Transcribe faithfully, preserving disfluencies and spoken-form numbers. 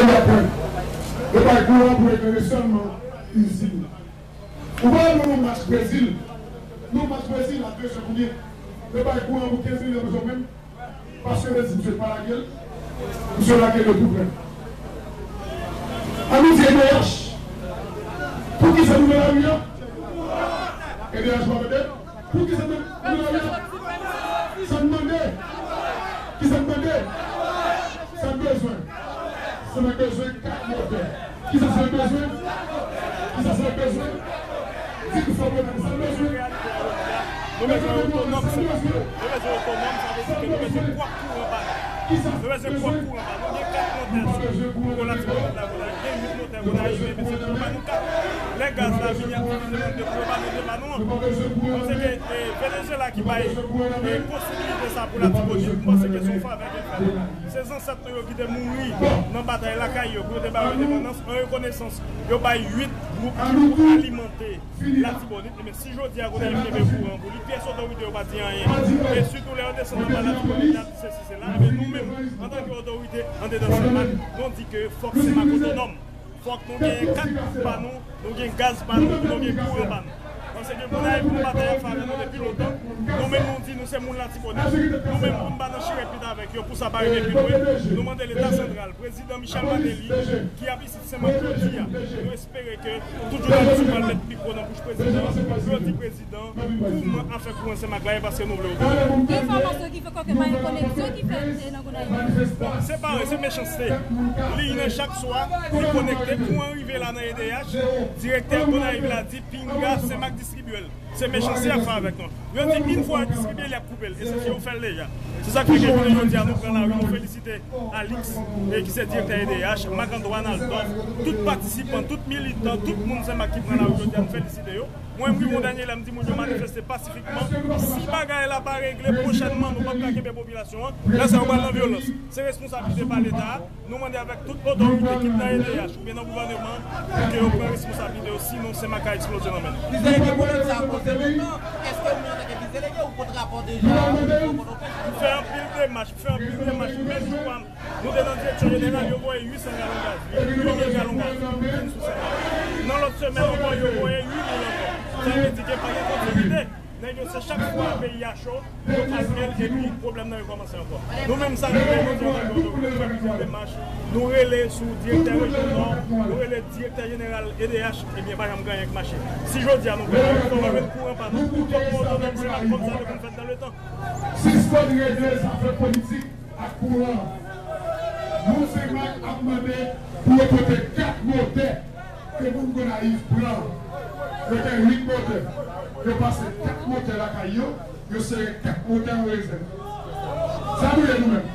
Yo bay kouran pou eklere sèlman izin. Ou pa wè nou nan match Brezil? Nou match Brezil a de zè kounye. Yo bay kouran pou kenz minit, yo bezwen menm. Paske Brezil misye pa lage l. Misye lage l yo tou prè. An nou di E D H. Poukisa nou nan lari a? E D H pa mande. Poukisa nou nan lari a? Sa n mande? Kisa n mande? Sa n bezwen? Sa n bezwen kat motè. Kisa sa n bezwen? Kisa sa n bezwen? Di m sa n bezwen. Sa n bezwen? Nou bezwen otonòm, se pa. Nou bezwen otonòm, sa vle di ke nou bezwen pwòp kouran pa nou. Nou bezwen pwòp kouran pa nou. Gen kat motè sou Latibonit la, gen uit motè Gonayiv, epi se kouran pa nou kat. Lè gaz la vini ap divize nan de kouran pa nou, de pa nou an. Paske, eh, Venezuela ki bay, eh, posibilite sa pou Latibonit, m panse ke se yon favè ke l fè nou. Se zansèt nou yo ki te mouri nan batay lakay yo pou yo te ba yo endepandans, an rekonesans, yo bay uit gwoup ki pou alimante Latibonit. Men si jodi a Gonayiv kenbe kouran pou li, pyès otorite yo pa di anyen. E sitou lè yo desann anba Latibonit, y ap di sesi, sela. Ebyen, nou menm, antanke otorite andedan Senmak, nou di ke fòk Senmak otonòm. Fòk nou genyen kat pa nou, nou gen gaz pa nou, nou gen kouran pa nou. Paske Gonayiv, nou batay ap fè avè nou depi lontan. Nou menm, nou di nou se moun Latibonit. Nou menm, pou n pa nan chirèt pit avèk yo, pou sa pa rive pi lwen, nou mande Leta santral, Prezidan Michel Martelly, ki ap isit Senmak jodi a, nou espere ke tout jounalis yo pral met mikwo nan bouch Prezidan an, pou yo di Prezidan kouman afè kouran Senmak la ye, paske nou vle otonòm. Gen enfòmasyon ki fè kwè ke pa gen koneksyon ki fèt nan Gonayiv. Bon, se pa vre, se mechanste. Liy nan chak swa, li konekte. Kouran rive la nan E D H, direktè Gonayiv la di, pinga, Senmak distribye l. Se mechanste y ap fè avèk nou. Yo di, yon fwa yo distribye l, y ap koupe l. E se si yo fè l deja. Se sa k fè ke jounen jodi a, nou pran lari, nou felisite Alix, e ki se direktè E D H, Marc Antoine Althoff, tout patisipan, tout militan, tout moun Senmak ki pran lari jodi a, nou felisite yo. Mwen, m rive yon dènye lè, m di moun yo manifeste pasifikman. Si bagay la pa regle, pwochènman, nou p ap ka kenbe popilasyon an. Lè sa yo pral nan vyolans. Se responsablite pa Leta a. Nou mande avèk tout otorite, kit nan E D H oubyen nan gouvèneman, pou ke yo pran responsablite yo, sinon Senmak ka eksplode nan men nou. Vizelege, pwoblèm sa a poze lontan. Èske ou menm antanke vizelege, ou pot rapò deja? Ou pot okenn... M fè anpil demach, m fè anpil demach. Menm jou a m, nou te nan direksyon jeneral, yo voye uit san galon gaz, uit mil galon gaz vin sou Senmak. Nan lòt semèn ankò, yo voye uit mil ankò. Sa vle di ke pa gen kontinite. Nèg yo, se chak fwa peyi a cho, yo alme l epi pwoblèm nan rekòmanse ankò. Nou menm, sa nou fè, nou di antanke otorite, nou fè plizyè demach, nou rele sou direktè rejyon Nò, nou rele direktè jeneral E D H, ebyen, pa janm gen anyen k mache. Si jodi a nou pran lari, fò nou jwenn kouran pa nou, fòk nou otonòm, se pa kòm sa te konn fèt nan letan. Sispann regle zafè politik ak kouran. Nou, Senmak, ap mande pou yo pote kat motè ke moun Gonayiv pran. Yo gen uit motè. Yo pase kat motè lakay yo, yo sere kat motè an rezèv. Sa nou ye nou menm?